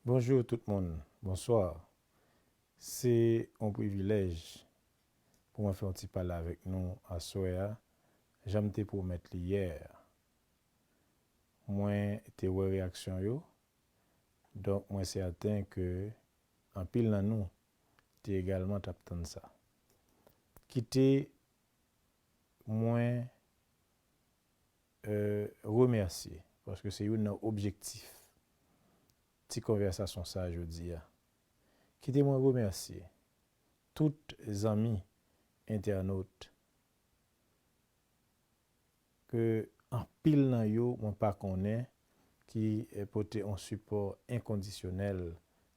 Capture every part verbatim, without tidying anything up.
Bonjou tout moun, bonswa. Se yon privilèj pou mwen fè yon ti pale avèk nou aswè a, jan m te pwomèt li yè. Mwen te wè reyaksyon yo, donk mwen sèten ke anpil nan nou te egalman t ap tann sa. Kite mwen, e, remèsye, paske se youn nan objektif ti konvèsasyon sa a jodi a. Kite mwen remèsye tout zanmi entènot ke anpil nan yo mwen pa konnen ki, e, pote yon sipò enkondisyonèl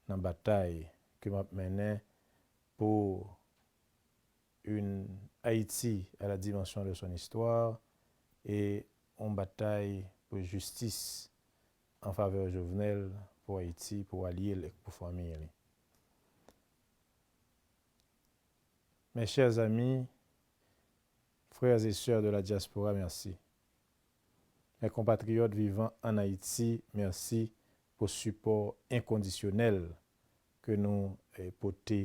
nan batay ke m ap mennen pou une Haïti à la dimension de son histoire et yon batay pou jistis an favè Jovenel, pou Ayiti, pou alye l ek pou fanmi li. Mes chers amis, frères et sœurs de la diaspora, merci. Mes compatriotes vivant en Haïti, merci pou sipò enkondisyonèl ke nou, e, pote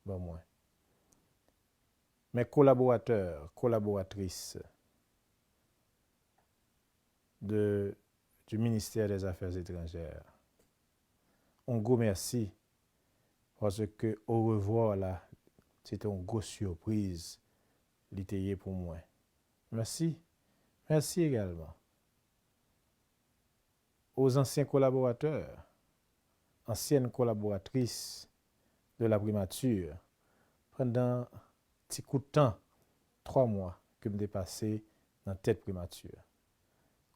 ban mwen. Mes collaborateurs, collaboratrices de, du ministère des Affaires étrangères, yon gwo mèsi, paske orevwa la, se te yon gwo sipriz li te ye pou mwen. Mèsi. Mèsi egalman aux anciens collaborateurs, anciennes collaboratrices de la primature, pandan ti kout tan, twa mwa, ke m te pase nan tèt primati.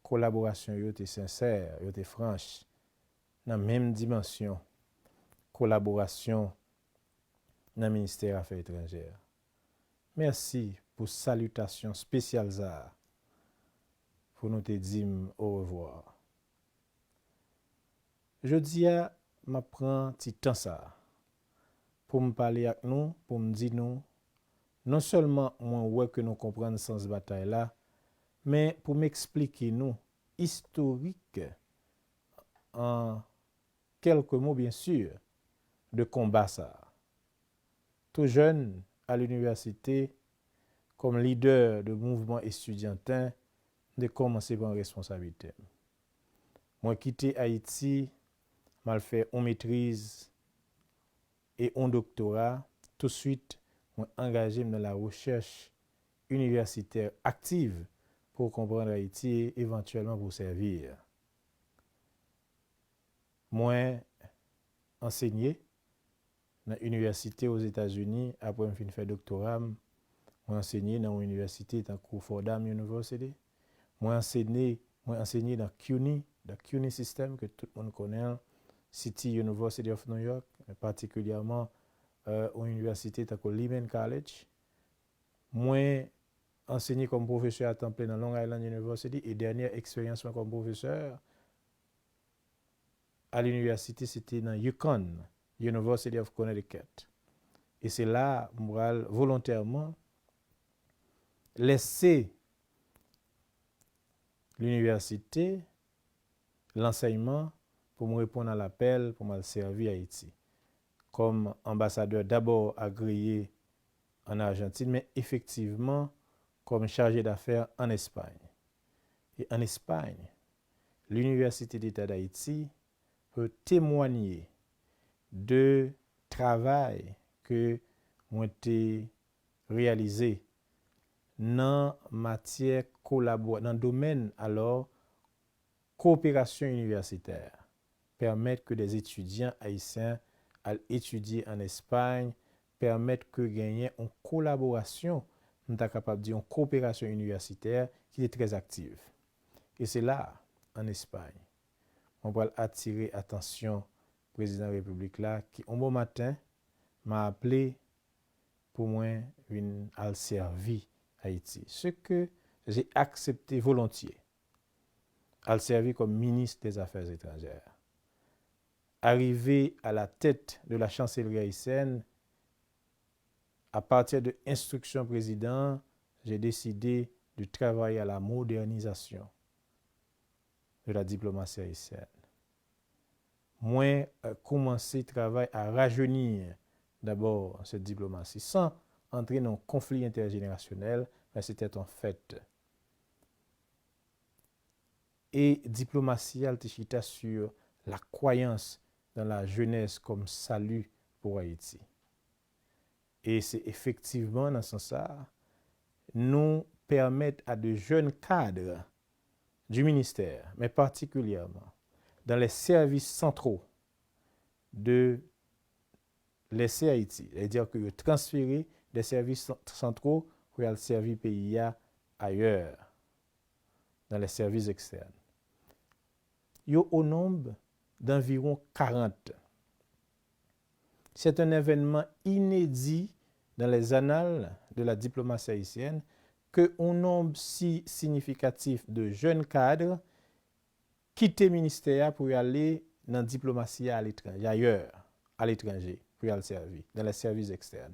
Kolaborasyon yo te sensè, yo te franch, nan menm dimansyon kolaborasyon nan ministè afè etranjè. Mèsi pou salitasyon espesyal sa a, pou nou te di m orevwa. Jodi a, m ap pran ti tan sa a pou m pale ak nou, pou m di nou, non sèlman mwen wè ke nou konprann sans batay la, men pou m eksplike nou istorik, an kèlke mo, byen si, de konba sa a. Tou jèn, a linivèsite, kòm lidè de mouvman estidyanten, m te kòmanse pran responsablite m. Mwen kite Ayiti, m al fè yon metriz e yon doktora. Touswit, mwen angaje m nan la rechèch inivèsitè aktiv pou konprann Ayiti e evantyèlman pou sèvi. Mwen ansenye nan inivèsite Ozetazini apre m fin fè doktora m. Mwen ansenye nan yon inivèsite tankou Fordham University. Mwen ansenye, mwen ansenye nan CUNY, the CUNY system ke tout moun konnen an, City University of New York, men patikilyèman, e, yon inivèsite tankou Lehman College. Mwen ansenye kòm pwofesè a tan plen nan Long Island University e dènyè eksperyans mwen kòm pwofesè a linivèsite se te nan UConn, University of Connecticut. E se la a m pral volontèman lèse linivèsite, lansèyman, pou m reponn a lapèl pou m al sèvi Ayiti kòm anbasadè dabò agreye ann Ajantin, men efektivman kòm chaje dafè ann Espay. E ann Espay, Linivèsite Deta d Ayiti pou temwanye de travay ke mwen te reyalize nan matyè kolabora-, nan domèn, alò, koperasyon inivèsitè, pèmèt ke des étudiants haïtiens al etidye ann Espay, pèmèt ke genyen yon kolaborasyon, m ta kapab di yon koperasyon inivèsitè ki te trè aktiv. E se la, ann Espay, mwen pral atire atansyon Prezidan Repiblik la, ki yon bon maten, m a aple pou mwen vin al sèvi Ayiti. Ce que j'ai accepté volontiers, al sèvi kòm minis des Affaires étrangères. Arrivé à la tête de la chancellerie haïtienne, à partir de instruction président, j'ai décidé de travailler à la modernisation de la diplomatie haïtienne. Mwen, euh, koumanse travay a rajeni dabò sèt diplomasi san antre nan yon konfli entèjenerasyonèl, men se te yon fèt. E diplomasi a te chita sur la kwayans dan la jenès kòm sali pou Ayiti. E se efektivman nan sans sa a, nou pèmèt a de jeunes cadres du ministère, mais particulièrement dans les services centraux de l'E C Haïti, c'est-à-dire que yo transfere de sèvis santro pou y al sèvi peyi a ayè, dans les services externes. Yo au nombre d'environ quarante. C'est un événement inédit dans les annales de la diplomatie haïtienne que un nombre si significatif de jeunes cadres kite ministè a pou y ale nan diplomasi a aletranje, ayè, aletranje, pou y al sèvi, dans les services externes.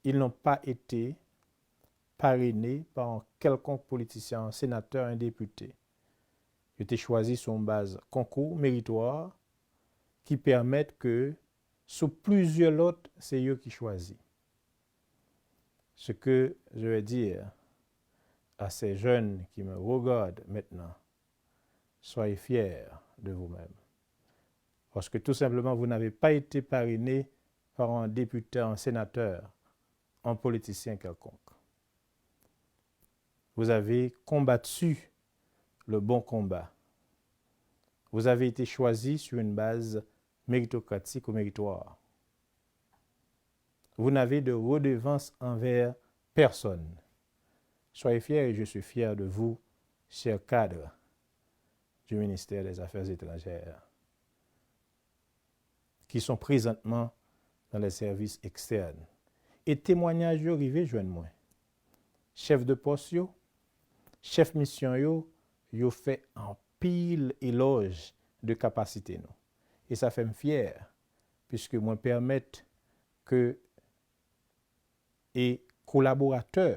Ils n'ont pas été parrainés par un quelconque politicien, un sénateur, un député. Yo te chwazi sou yon baz konkou meritwa ki pèmèt ke sou plizyè lòt, se yo ki chwazi. Ce que je vais dire à ces jeunes qui me regardent maintenant, soyez fiers de vous-même. Parce que tout simplement, vous n'avez pas été parrainé par un député, un sénateur, un politicien quelconque. Vous avez combattu le bon combat. Vous avez été choisi sur une base méritocratique ou méritoire. Vous n'avez de redevance envers personne. Soyez fiers et je suis fier de vous, chers cadres du ministère des Affaires étrangères, qui sont présentement dans les services externes. E temwanyaj yo rive jwenn mwen. Chèf de pòs yo, chèf misyon yo, yo fè anpil elòj de kapasite nou. E sa fè m fyè, piske mwen pèmèt ke e kolaboratè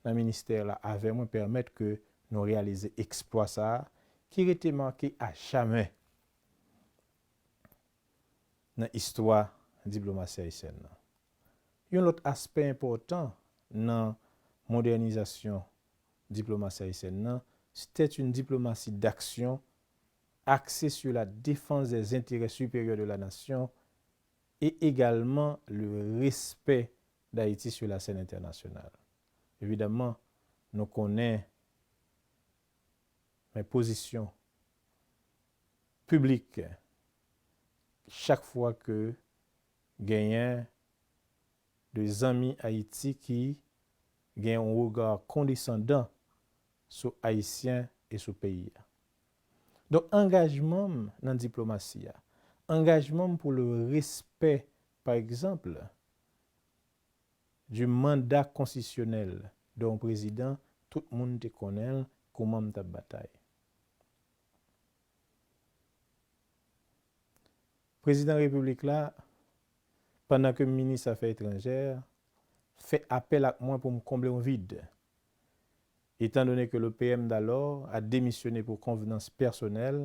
nan ministè la avè mwen pèmèt ke nou reyalize eksplwa sa a ki rete make a jamè nan istwa diplomasi ayisyèn nan. Yon lòt aspè enpòtan nan modènizasyon diplomasi ayisyèn nan, c'était une diplomatie d'action axée sur la défense des intérêts supérieurs de la nation et également le respect d'Haïti sur la scène internationale. Evidaman, nou konnen men pozisyon piblik chak fwa ke genyen de zanmi Ayiti ki gen yon rega kondesandan sou Ayisyen e sou peyi a. Donk, angajman m nan diplomasi a, angajman m pou le respè, pa egzanp, du mandat konstitisyonèl de yon prezidan, tout moun te konnen l kouman m t ap batay. Prezidan Repiblik la, pandan ke m minis afè etranjè, fè apèl ak mwen pou m konble yon vid. Etan done ke le P M d'alors a démissionné pour convenance personnelle,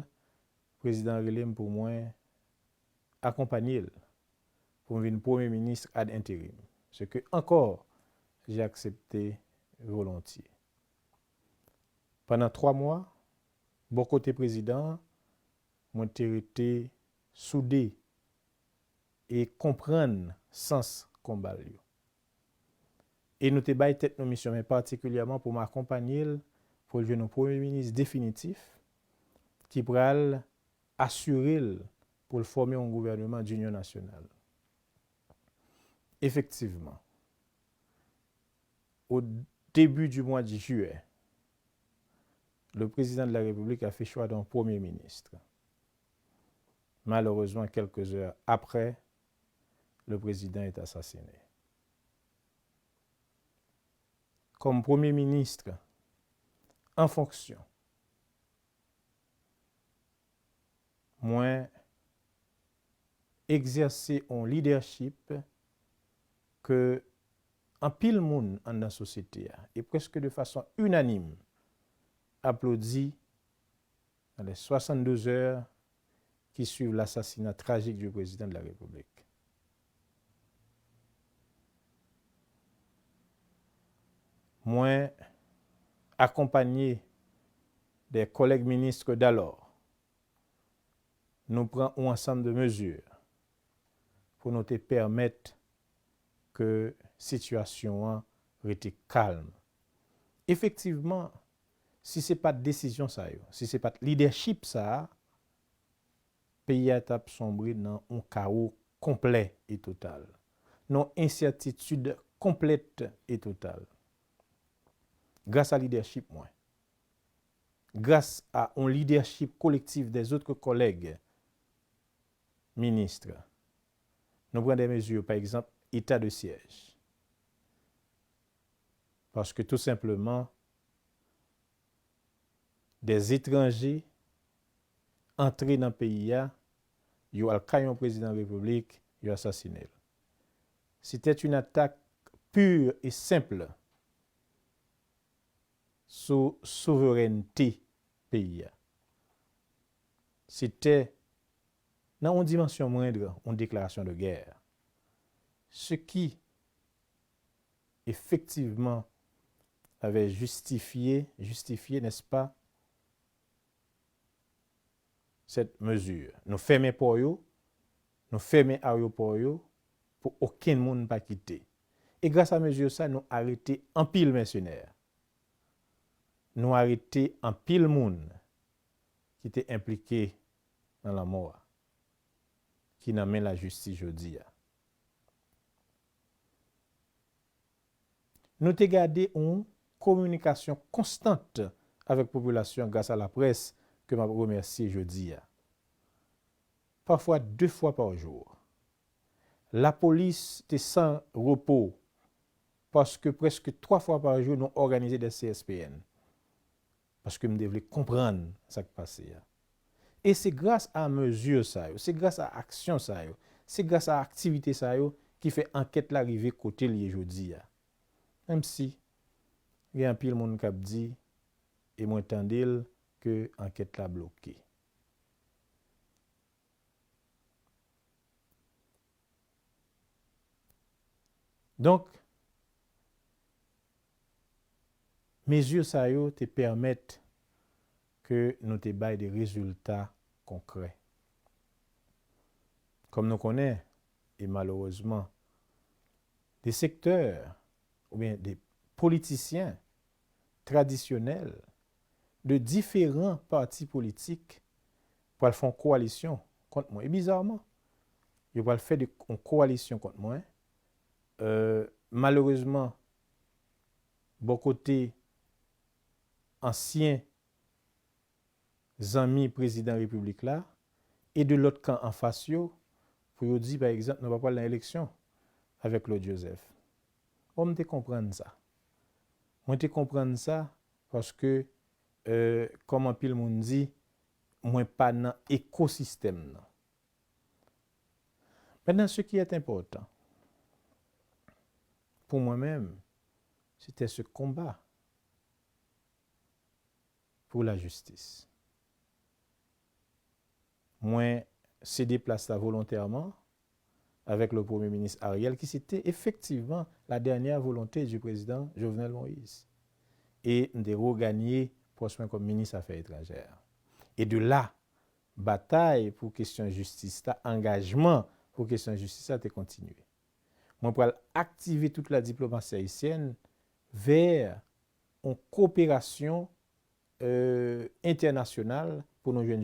prezidan an rele m pou mwen akonpanye l pou m vin premye minis ad interim, ce que encore j'ai accepté volontiers. Pandan twa mwa, bò kote prezidan an, mwen te rete soude e konprann sans konba l yo. E nou te bay tèt nou misyon, men patikilyèman pou m akonpanye l pou l jwenn yon premye minis definitif ki pral asire l pou l fòme yon gouvèneman dinyon nasyonal. Effectivement, au début du mois de juillet, le président de la République a fait choix d'un premier ministre. Malheureusement, quelques heures après, le président est assassiné. Comme Premier ministre en fonction, mwen egzèse yon lidèchip ke anpil moun anndan sosyete a, e prèske de fason inanim, aplodi dans les soixante-douze heures qui suivent l'assassinat tragique du président de la République. Mwen, akonpanye de kòlèg minis d'alò, nou pran yon ansanm de mezi pou nou te pèmèt ke sitiyasyon an rete kalm. Efektivman, si se pa t desizyon sa yo, si se pa t lidèchip sa a, peyi a t ap sonbre nan yon kawo konplè e total, nan yon ensètitid konplèt e total. Gras a lidèchip mwen, gras a yon lidèchip kolektif des autres collègues ministres, nou pran de mezi, pa egzanp, eta de syèj. Paske tou senpleman, des etranje antre nan peyi a, yo al kay yon prezidan repiblik, yo asasine l. C'était une attaque pure et simple sou souverènte peyi a. C'était, nan yon dimansyon mwendr, yon deklarasyon de guerre. Ce qui, effectivement, avait justifié, justifié, n'est-ce pas, cette mesure. Nou fèmen pò yo, nou fèmen ayewopò yo pou okenn moun pa kite. E gras a mezi sa, nou arete anpil mèsenè. Nou arete anpil moun ki te enplike nan lanmò a, ki nan men lajistis jodi a. Nou te gade yon kominikasyon konstant avèk popilasyon gras a laprès ke m ap remèsye jodi a. Pafwa de fwa pa jou. Lapolis te san repo, paske prèske twa fwa pa jou nou òganize de C S P N. Paske m te vle konprann sa k pase a. E se gras a mezi sa yo, se gras a aksyon sa yo, se gras a aktivite sa yo ki fè ankèt la rive kote l ye jodi a. Menm si gen anpil moun k ap di, e mwen tande l, ke ankèt la bloke. Donk, mezi sa yo te pèmèt ke nou te bay de rezilta konkrè. Kòm nou konnen, e malerezman, de sektè oubyen de politisyen tradisyonèl de diferan pati politik pral fè yon kowalisyon kont mwen. E bizarman, yo pral fè de, yon kowalisyon kont mwen. Euh, malerezman, bò kote ansyen zanmi prezidan repiblik la, e de lòt kan anfas yo, pou yo di, pa egzanp, nou pa pral nan eleksyon avèk Claude Joseph. Bon, m te konprann sa. Mwen te konprann sa paske, euh, kòm anpil moun di, mwen pa nan ekosistèm nan. Maintenant, ce qui est important pour moi-même, c'était ce combat pour la justice. Mwen sede plas la volontèman avèk le Premye Minis Ariel, ki se te efektivman la dènyè volonte du prezidan Jovenel Moïse. E m te reganye pòs mwen kòm minis afè etranjè. E de la, batay pou kesyon jistis la, angajman pou kesyon jistis la te kontinye. Mwen pral aktive tout la diplomasi ayisyèn vè yon koperasyon, euh, entènasyonal pou nou jwenn